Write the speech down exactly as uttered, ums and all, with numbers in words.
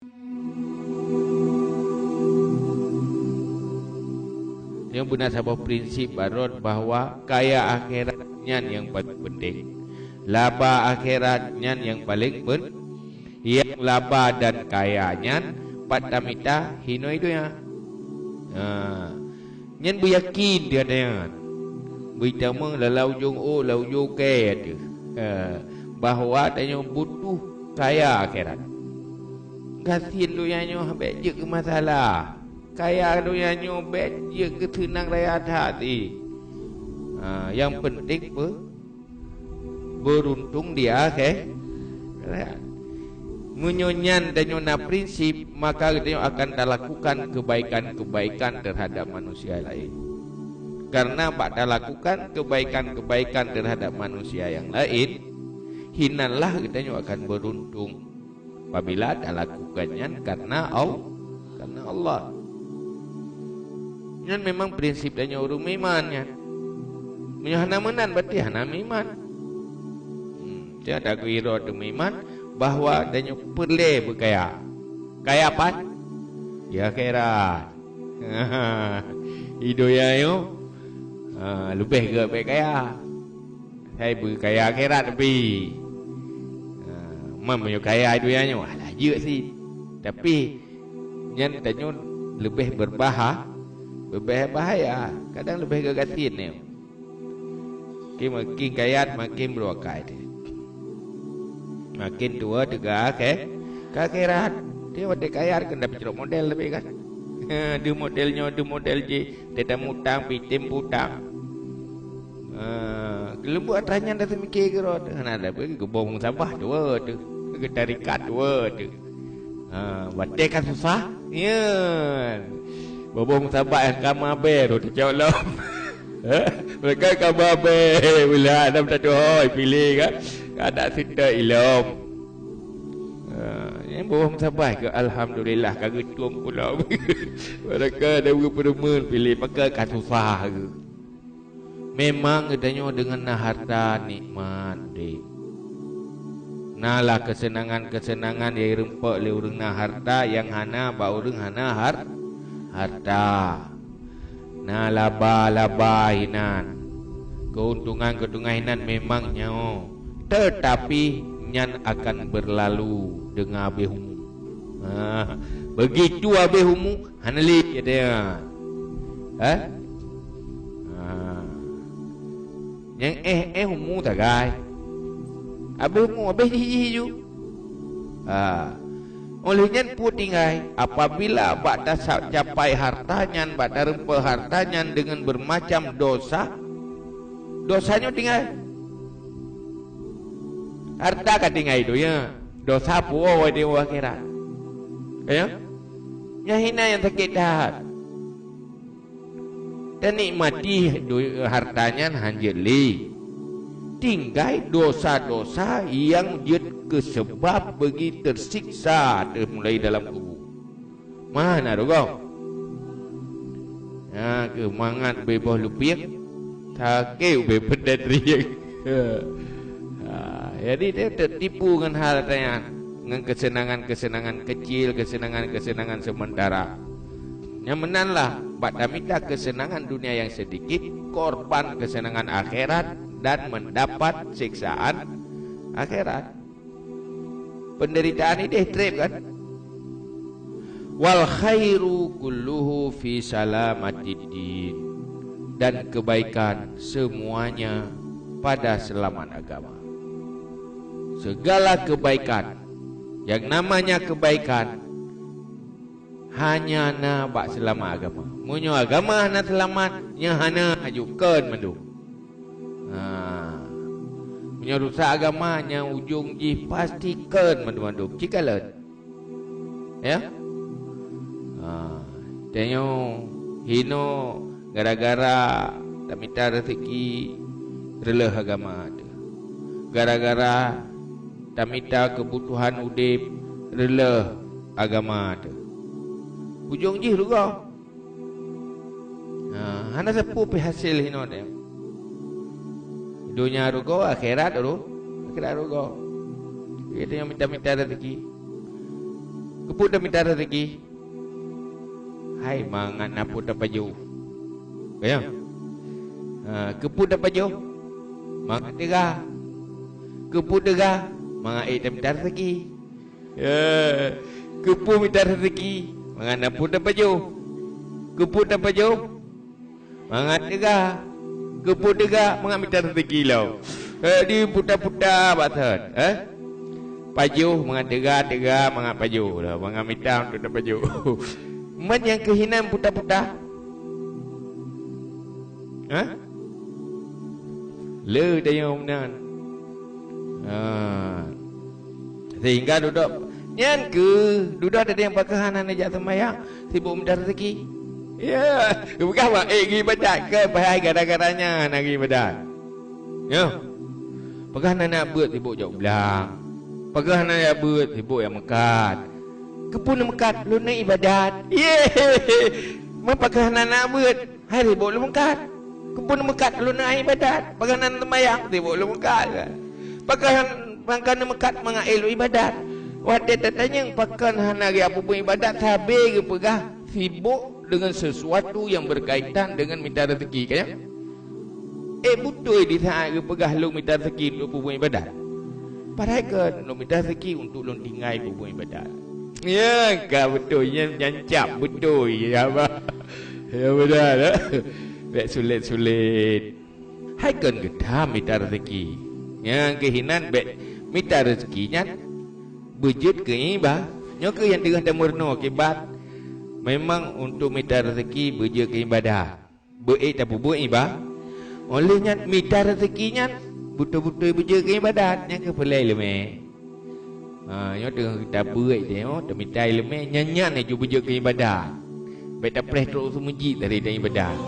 Nyoe beuna saboh prinsip barot bahwa kaya akhirat nyan nyang paling penting. Laba akhirat nyan nyang paling pen-, nyang laba dan kaya nyan pat tamita hinoe donya. Ha. Nyan beuyakin teuh nyan. Beuitamong lam ujong ôk, lam ujong kée teuh. Ha. Bahwa tanyoe butuh kaya akhirat. Gasien donya nyoe bék jeuet keu masalah. Kaya donya nyoe bék jeuet keu seunang raya that, eh. Ha, nyang penting pe-, beuruntung di akhé-, meunyoe nyan tanyoe na prinsip, maka tanyoe akan talakukan keubaikan-keubaikan teuhadap manusia laén. Kareuna bak talakukan keubaikan-keubaikan teuhadap manusia nyang laén, hinanlah geutanyoe akan beuruntung. Apabila talakukan nyan karena Al-, karena Allah. Nyan memang prinsip tanyoe ureuëng meuiman nyan. Meunyoe hana meunan, berarti hana meuiman. Hmm, nyan takeuiro teuh meuiman bahwa tanyoe peureulée beukaya. Kaya pat? Ya, akhirat. Di donya nyoe, ha, leubeh gét bék kaya. Hai beukaya akhirat pih. Ha, man meunyoe kaya donya nyoe, alah jeuet cit. Tapi nyan tanyoe leubeh beurbaha-, leubeh bahaya, kadang leubeh geugasien nyoe. Makin, makin kaya, makin beureuakai teuh. Makin tuha teuga ke, ke akhirat. Dia watée kaya keuneuk peucrok model lebih kan. Deuh model nyoe, deuh model jih, teuka mutang, pitem putang. Ha, keuleubuk atra nyan dah seumike keurot. Hana ada pun geuboh musabah dua tu. Geutarikat dua tu. Ha, watée ka susah, nyan. Boh-boh musabah nyang ka meuabée tu teucok lom. Mereka ka meuabée, bila ada minta tu hoi pilih kan. Ka ada cerita ilom. Ha, nyang boh-boh musabah ke alhamdulillah ka geutueng pula. Mereka ada beureumeun pilih maka ka susah ke. Memang geutanyoe deungon na harta nikmat udeb. Na lah keuseunangan-keuseunangan nyang jirumpok lé ureuëng na harta nyang hana bak ureuëng hana har-, harta. Na laba-laba inan. Keuntungan-keuntungan inan memang nyoe, teutapi nyan akan beurlalu deungon abéh umu. Ha, begitu abéh umu, hana lé, kata nyan. Eh? Ha. Nyang éh-éh umu sagai. Abéh umu, abéh jih-jih ju. Ha. Óh lheueh nyan peue tinggai? Apabila bak tasa-, capai harta nyan, bak tarumpok harta nyan deungon beumacam dosa, dosa nyoe tinggai. Harta ka tinggai donya, dosa puwoe di akhirat. Ya? Nyan hina nyang sakét that. Tanikmati do-, harta nyan hanjeuet lé. Tinggai dosa-dosa nyang jeuet keu seubab beugi teusiksa teumulai dalam kubu. Mana rugoe? Nyan keuh mangat ubé boh lupieng, sakét ubé peudet rieng. Ha, jadi, dia teutipu ngon hal nyan, ngon keuseunangan-keuseunangan keucil, keuseunangan-keuseunangan seumeuntara. Nyang meunan lah, bak tamita keuseunangan dunia nyang seudikit, korban keuseunangan akhirat dan meudapat siksaan akhirat. Peundeuritaan ideh treb kan? Wal khairu kulluhu fi salamatid din. Dan kebaikan semuanya pada selamat agama. Segala kebaikan, yang namanya kebaikan, hanya na bak seulamat agama. Meunyoe agama hana seulamat, nyan hana aju, kon mandum. Ha. Meunyoe rusak agama, nyan ujong jih pasti kon mandum-mandum. Cit kalon. Ya? Ha. Tanyoe hino gara-gara tamita rezeki, reuloh agama teuh. Gara-gara tamita keubutuhan udeb, reuloh agama teuh. Ujong jih rugoe. Ha, hana sapeue pih hasé hino teuh. Donya rugoe, akhirat ru-, akhirat rugoe. Jadi tanyoe mita-mita rezeki. Keupeue tamita raseuki? Hai mangat na peue tapajoh. Ka nyan? Ha, keupeue tapajoh? Mangat teuga. Keupeue teuga? Mangat ék tamita raseuki. Ya, keupeue mita raseuki? Mangat na peue tapajoh. Keupeue tapajoh? Mangat teuga. Keupeue teuga? Mangat mita raseuki lom. Eh, diputa-puta bak thon, eh? Pajoh mangat teuga, teuga mangat pajoh lah. Mangat mita untuk tapajoh. Man nyang keuh hinan puta-puta? Hah? Le tanyoe meunan. Ha. Sehingga dudoe nyan keuh, dudoe tadi nyang pakon hana neujak seumayang, sibuk mita raseuki. Ya, bukan mak, eh, geuibadat ke, padahai gara-gara nyan hana geuibadat. Ya. Pakon hana neujak beuet, sibuk jak u blang. Pakon hana neujak beuet, sibuk jak meukat. Keupeue neumeukat? Lôn na ibadat. Ye. Man pakon hana neujak beuet? Hai sibuk lôn meukat. Keupeue neumeukat? Lôn na ibadat. Pakon hana neuseumayang? Sibuk lôn meukat. Pakon, pakon neumeukat? Mangat ék lôn ibadat. Watée tatanyong pakon hana geujak peubuet ibadat, sabe geupeugah sibuk dengan sesuatu yang berkaitan dengan mita rezeki, kan? Eh, beutôi di saat geupeugah lôn mita rezeki untuk peubuet ibadat. Padahai kan lôn mita rezeki untuk lôn tinggai peubuet ibadat. Ya, ka beutôi. Nyan, nyan cap beutôi, ya, bah. Ya, beutôi, dah. Bék sulet-sulet. Hai kon geutam mita rezeki. Nyang keuh hinan bék mita rezeki nyan beujeuet keu iba-, nyoe keuh nyang teungoh tameurunoe kiban. Memang untuk mita rezeki beujeuet keu ibadat. Beuék tapeubuet iba-, óh lheueh nyan mita rezeki nyan beutôi-beutôi beujeuet keu ibadat, nyang keuh peulai leumé. Ha, nyoe teungoh tabeuet teh, oh, tamitai leumé, nyan-nyan laju beujeuet keu ibadat. Bék tapreh trok u meuseujid dari dan ibadat.